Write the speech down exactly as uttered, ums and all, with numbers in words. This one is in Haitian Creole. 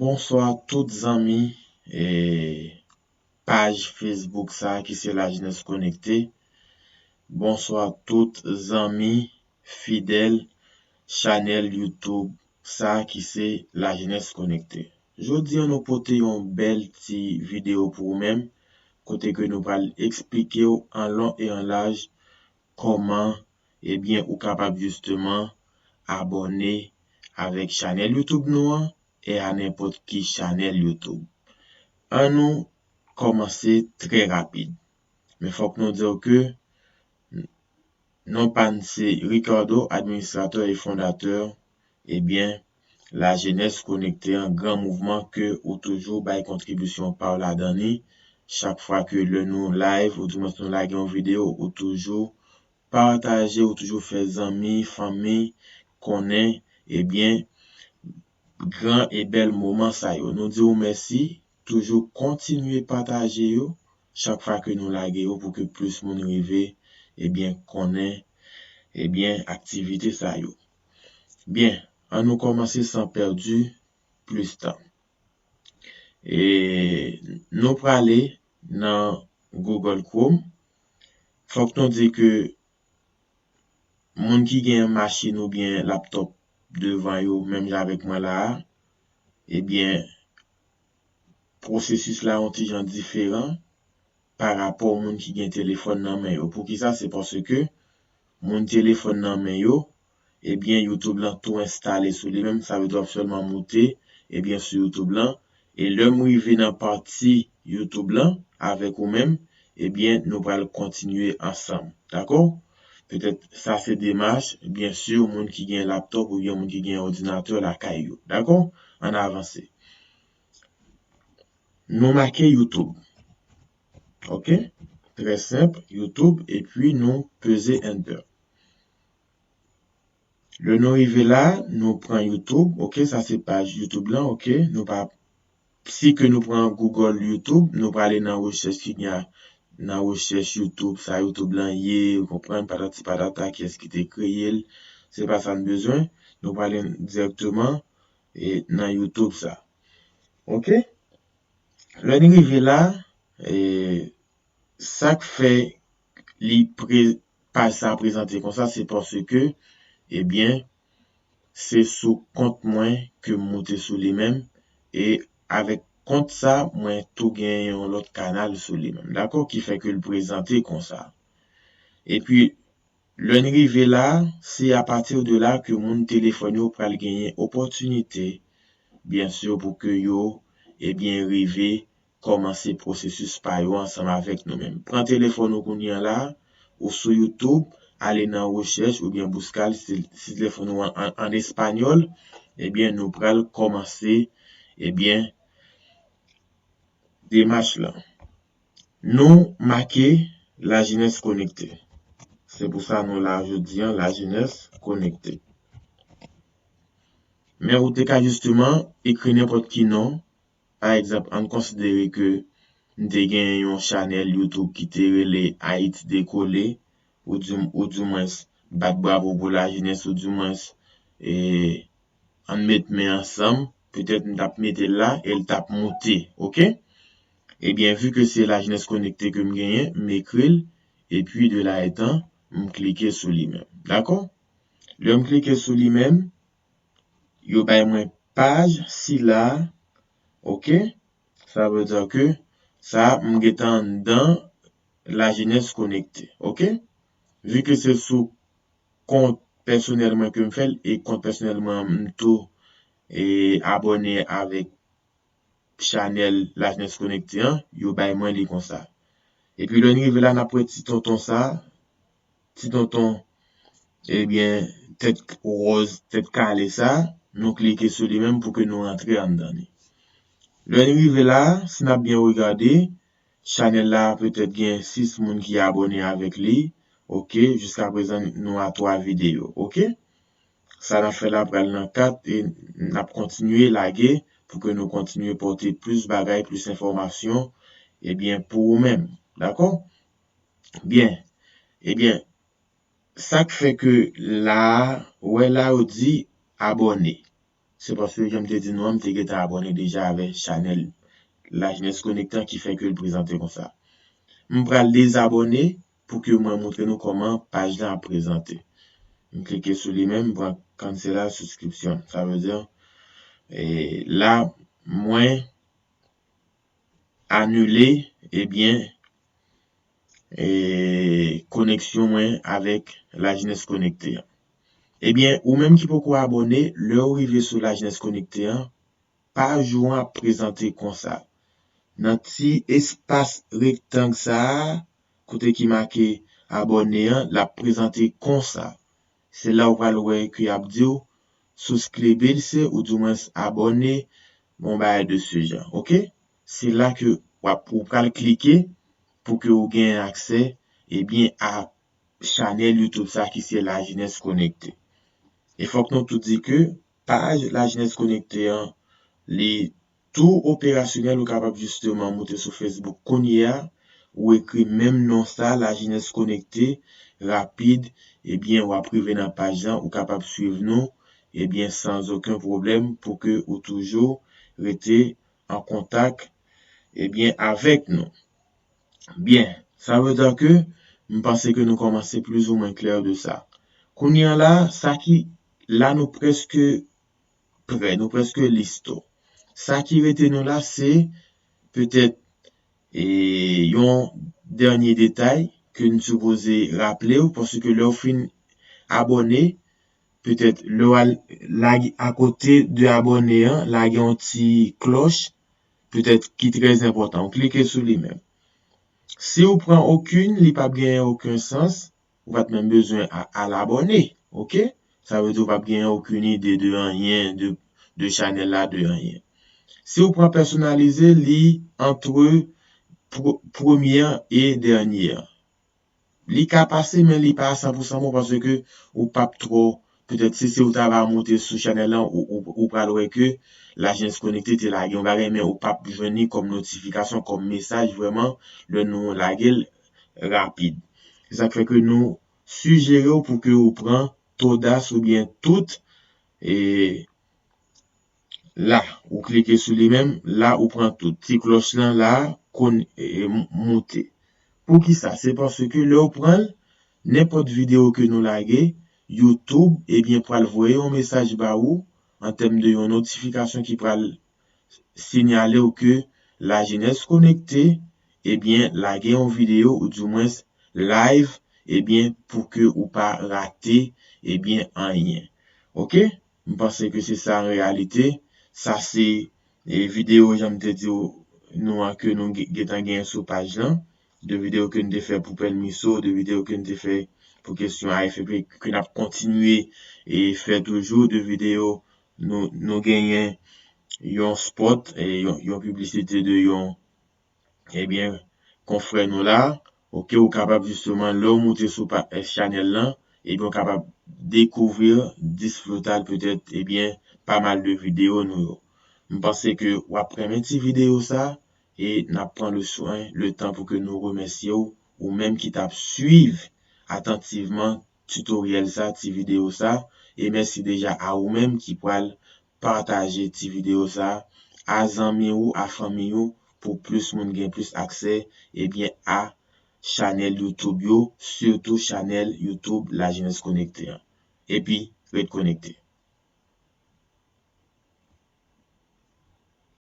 Bonswa tout zanmi e paj Facebook sa ki se Lajenès Konekte. Bonswa tout zanmi fidèl chanèl YouTube sa ki se Lajenès Konekte. Jodi a nou pote yon bèl ti videyo pou ou menm, kote ke nou pral eksplike w an lon e an laj kòman, ebyen, ou kapab jisteman abòne avèk chanèl YouTube nou an e a nenpòt ki chanèl YouTube. Ann nou kòmanse trè rapid. Men fòk nou di w ke non pa n se Ricardo, administratè e fondatè, ebyen, Lajenès Konekte an, gran mouvman ke ou toujou bay kontribisyon pa w ladan li. Chak fwa ke lè nou live, ou di mwens nou lage yon videyo, ou toujou pataje, ou toujou fè zanmi, fanmi konnen, ebyen, gran e bèl moman sa yo. Nou di w mèsi, toujou kontinye pataje yo chak fwa ke nou lage yo pou ke plis moun rive, ebyen, konnen, ebyen, aktivite sa yo. Byen, ann nou kòmanse san pèdi plis tan. E nou prale nan Google Chrome. Fòk nou di ke moun ki gen machin oubyen laptòp devan yo, menm jan avèk mwen la a, ebyen, pwosesis la yon ti jan diferan pa rapò moun ki gen telefòn nan men yo. Poukisa? Se paske moun telefòn nan men yo, ebyen, YouTube lan tou enstale sou li menm, sa vle di w ap sèlman moute, ebyen, sou YouTube lan. E lè m rive nan pati YouTube lan avèk ou menm, ebyen, nou pral kontinye ansanm. Dakò? Petèt sa se demach, byen si, moun ki gen laptòp oubyen moun ki gen òdinatè lakay yo. Dakò? Ann avanse. Nou make YouTube. Ok? Trè senp, YouTube, epi nou peze Enter. Lè nou rive la, nou pran YouTube, ok? Sa se paj YouTube lan, ok? Nou pa, si ke nou pran Google YouTube, nou prale nan rechèch ki gen nan rechèch YouTube, sa YouTube lan ye, ou konprann, patati patata, kiyès ki te kreye l, se pa sa n bezwen. Nou prale dirèkteman e nan YouTube sa. Ok? Lè n rive la, e sa k fè li pre, paj sa prezante konsa, se paske, ebyen, se sou kont mwen ke m moute sou li menm, e avèk kont sa, mwen tou gen yon lòt kanal sou li menm, dakò, ki fè ke l prezante konsa. Epi, lè n rive la, se apati de la ke moun telefòn yo pral genyen opòtinite, byen si, pou ke yo, ebyen, rive kòmanse pwosesis pa yo ansanm avèk nou menm. Pran telefòn ou kounye a la, ou sou YouTube, ale nan rechèch oubyen bouskal, si, si telefòn ou an, an, an espanyòl, ebyen, nou pral kòmanse, ebyen, demach lan. Nou make Lajenès Konekte. Se pou sa nou la jodi a, Lajenès Konekte. Men ou te ka jisteman ekri nenpòt ki non. Pa egzanp, ann konsidere ke m te gen yon chanèl YouTube ki te rele Ayiti Dekole, ou di, ou di mwens bat bravo pou lajenès, ou di mwens, e, ann met men ansanm, petèt m t ap mete l la e l t ap moute, ok? Ebyen, vi ke se Lajenès Konekte ke m genyen, m ekri l, epi de la etan, m klike sou li menm. Dakò? Lè m klike sou li menm, yo bay mwen paj sila, ok? Sa vle di ke sa, m gentan anndan Lajenès Konekte, ok? Vi ke se sou kont pèsonèl mwen ke m fè l, e kont pèsonèl mwen an, m tou, e, abòne avèk chanèl Lajenès Konekte an, yo bay mwen li konsa. Epi lè n rive la, n ap wè ti tonton sa, ti tonton, ebyen, tèt wòz, tèt kale sa, nou klike sou li menm pou ke nou rantre anndan li. Lè n rive la, si n ap byen regade, chanèl la petèt gen sis moun ki abòne avèk li, ok, jiskaprezan nou a twa videyo, ok? Sa n ap fè la pral nan kat e n ap kontinye lage pou ke nou kontinye pote plis bagay, plis enfòmasyon, ebyen, pou ou menm. Dakò? Byen. Ebyen, sa k fè ke la a, ou wè la yo di abòne. se paske, jan m te di nou an, m te gentan abòne deja avèk chanèl Lajenès Konekte an ki fè ke l prezante konsa. M pral dezabòne pou ke mwen montre nou kòman paj la ap prezante. M klike sou li menm, m pran cancel all subscription. Sa vle di, e, la, mwen anile, ebyen, e, koneksyon mwen avèk Lajenès Konekte an. Ebyen, ou menm ki poko abòne, lè w rive sou Lajenès Konekte an, paj ou an ap prezante konsa. Nan ti espas rektang sa a, kote ki make abòne an, l ap prezante konsa. Se la ou pral wè ke y ap di w souscribirse ou di mwens abòne, yon bagay de se jan, oke? Se la ke w ap, ou pral klike pou ke ou gen aksè, ebyen, a chanèl YouTube sa ki se Lajenès Konekte. E fòk nou tou di ke paj Lajenès Konekte an, li tou operasyonèl, ou kapab jisteman moute sou Facebook kounye a, ou ekri menm non sa, Lajenès Konekte, rapid, ebyen, w ap rive nan paj lan, ou kapab swiv nou, ebyen, san okenn pwoblèm, pou ke ou toujou rete an kontak, ebyen, avèk nou. Byen, sa vle di ke m panse ke nou kòmanse plizoumwen klè de sa. Kounye a la, sa ki, la nou prèske prè, nou prèske listo. Sa ki rete nou la, se petèt, e, yon dènye detay ke n sipoze raple w, paske lè w fin abòne, petèt lè w al lage akote de abòne an, lage yon ti klòch, petèt ki trè enpòtan. Ou klike sou li menm. Si w pran okenn, li p ap genyen okenn sans, ou pa t menm bezwen a, al abòne, oke? Sa vle di w p ap genyen okenn ide de anyen, de, de chanèl la, de anyen. Si w pran pèsonalize, li antre pr-, premye an e dènye an. Li ka pase, men li pa a san pou san bon, paske ou p ap twò, petèt si se ou ta va moute sou chanèl lan, ou, ou, ou pral wè ke Lajenès Konekte te lage yon bagay, men ou p ap jwenn li kòm notifikasyon, kòm mesaj vrèman, lè nou lage l rapid. Se sa k fè ke nou sijere w pou ke ou pran todas oubyen tout, e, la, ou klike sou li menm, la, ou pran tout. Ti klòch lan la, konn, e, e, m-, moute. Poukisa? Se paske lè w pran l, nenpòt videyo ke nou lage, YouTube, ebyen, pral voye yon mesaj ba ou an tèm de yon notifikasyon ki pral siyale w ke Lajenès Konekte, ebyen, lage yon videyo ou dimwens live, ebyen, pou ke ou pa rate, ebyen, anyen. Oke? M panse ke se sa an reyalite. Sa se, e, videyo, jan m te di w, nou an ke nou ge-, gentan genyen sou paj lan. De videyo ke n te fè pou pèlmiso, de videyo ke n te fè pou kesyon A F P, ke n ap kontinye e fè toujou, de videyo nou, nou genyen yon spot, e, yon, yon piblisite de yon, ebyen, konfrè nou la, oke, ou kapab jisteman, lè w moute sou pa, e, chanèl lan, ebyen, ou kapab dekouvri, disfrutar petèt, ebyen, pa mal de videyo nou yo. M panse ke w ap renmen ti videyo sa, e n ap pran le swen, le tan pou ke nou remèsye w, ou menm ki t ap swiv atantivman titoryèl sa, ti videyo sa, e mèsi deja a ou menm ki pral pataje ti videyo sa a zanmi ou, a fanmi ou, pou plis moun gen plis aksè, ebyen, a chanèl YouTube yo, sitou chanèl YouTube Lajenès Konekte an. Epi, ret konekte.